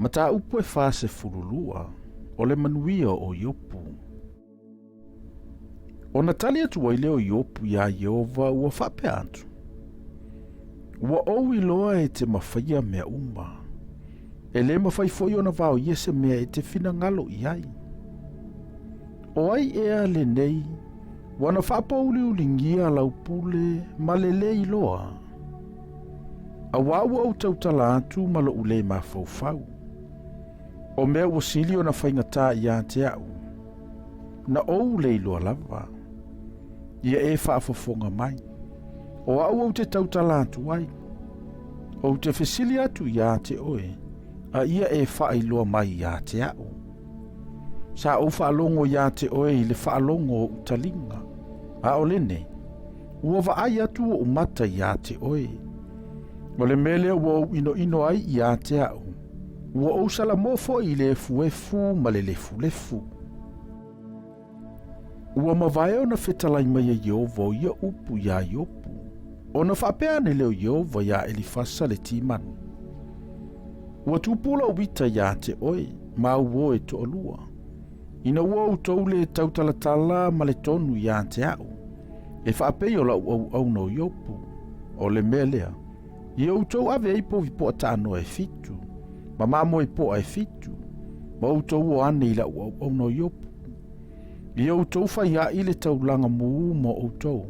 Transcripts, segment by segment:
Mataupu e 42, o le manuia o Iopu. Ona tali atu ai lea o Iopu iā Ieova ua faapea atu, Ua ou iloa e te mafaia mea uma, e lē mafai foi ona vaoia se mea e te finagalo i ai. O ai ea lenei ua na faapouliuligia lau pule ma le lē iloa? Auā ua ou tautala atu ma loʻu lē mafaufau. O mea ua sili ona faigata iā te a'u, na ou le iloa lava. Ia e faafofoga mai, o a'u ou te tautala atu ai. Ou te fesili atu iā te oe, a ia e faailoa mai iā te a'u. Sa ou faalogo iā te oe i le faalogo o oʻu taliga, a o lenei, ua vaai atu oʻu mata iā te oe. O le mea lea ua ou inoino ai iā te a'u, ua ou salamo foi i le efuefu ma le lefulefu. Ua mavae ona fetalai mai e Ieova o ia upu iā Iopu, ona faapea ane lea o Ieova iā Elifasa le Timani, Ua tupu lou ita iā te oe ma au uo e toalua, ina ua outou lē tautalatala ma le tonu iā te a'u, e faapei o la'u auauna o Iopu, o le mea lea, ia outou ave ai povi po'a taanoa e fitu, ma mamoe po'a e fitu, ma outou o ane i la'u auauna o Iopu. Ia outou faia'i le taulaga mū mo outou,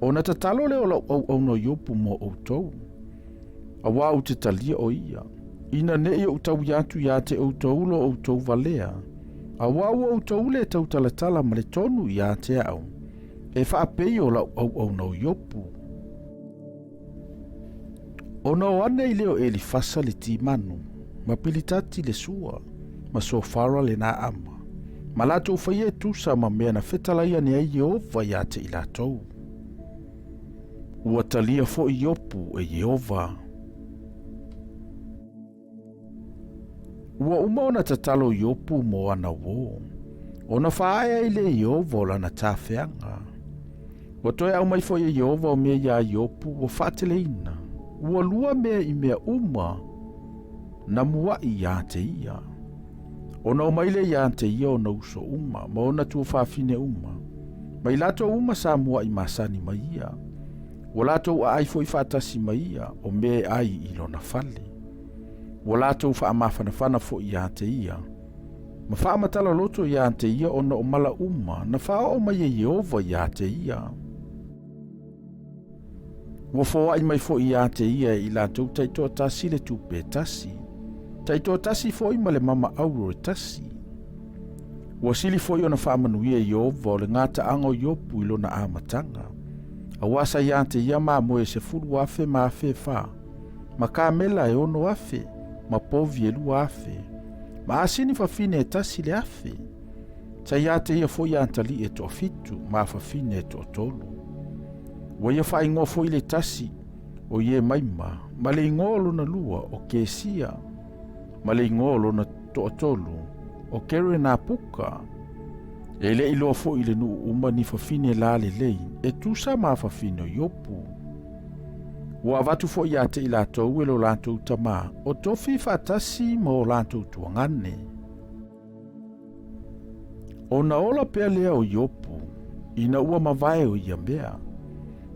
ona tatalo lea o la'u auauna o Iopu mo outou. Auā ou te talia o ia, ina ne'i ou taui atu iā te outou lo outou valea, auā ua outou lē tautalatala ma le tonu iā te a'u, e faapei o la'u auauna o Iopu. Ona o ane ai lea o Elifasa le Timanu, ma Pilitati le Sua, ma Sofara le Naama, ma latou faia e tusa ma mea na fetalai ane ai Ieova iā te i latou. Ua talia foi Iopu e Ieova. Ua uma ona tatalo Iopu mo ana uō, ona faaee ai lea e Ieova o lana tafeaga. Ua toe aumai foi e Ieova o mea iā Iopu ua faateleina, ua lua mea i mea uma na muaʻi iā te ia. Ona omai lea iā te ia ona uso uma ma ona tuafafine uma, ma i latou uma sa muaʻi masani mai ia. Ua latou aai foi faatasi ma ia o mea e ai i lona fale. Ua latou faamafanafana foi iā te ia, ma faamatala loto iā te ia ona o mala uma na faaoo mai e Ieova iā te ia. Ua foai mai foi iā te ia e i latou taitoatasi le tupe e tasi, taitoatasi foi ma le mama auro e tasi. Ua sili foi ona faamanuia Ieova o le gataaga o Iopu i lona amataga, auā sa iā te ia mamoe e 10,000 ma 4,000, ma kamela e 6,000, ma povi e 2,000, ma asini fafine e 1,000. Sa iā te ia foi atalii e toafitu, ma afafine e toatolu. Ua ia faaigoa foi le tasi o Iemaima, ma le igoa o lona lua o Kesia, ma le igoa o lona toatolu o Kerenapuka. E le i loa foi i le nuu uma ni fafine lalelei e tusa ma fafine o Iopu. Ua avatu foi iā te i latou e lo latou tamā o tofi faatasi ma o latou tuagane. Ona ola pea lea o Iopu, ina ua mavae o ia mea,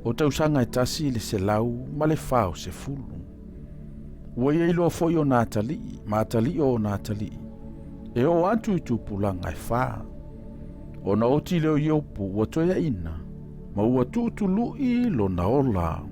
o tausaga e 140. Ua ia iloa foi ona atalii, ma atalii o ona atalii, e oo atu i tupulaga e fa. Ona oti lea o Iopu ua toeaina, ma ua tuutuluʻi lona ola.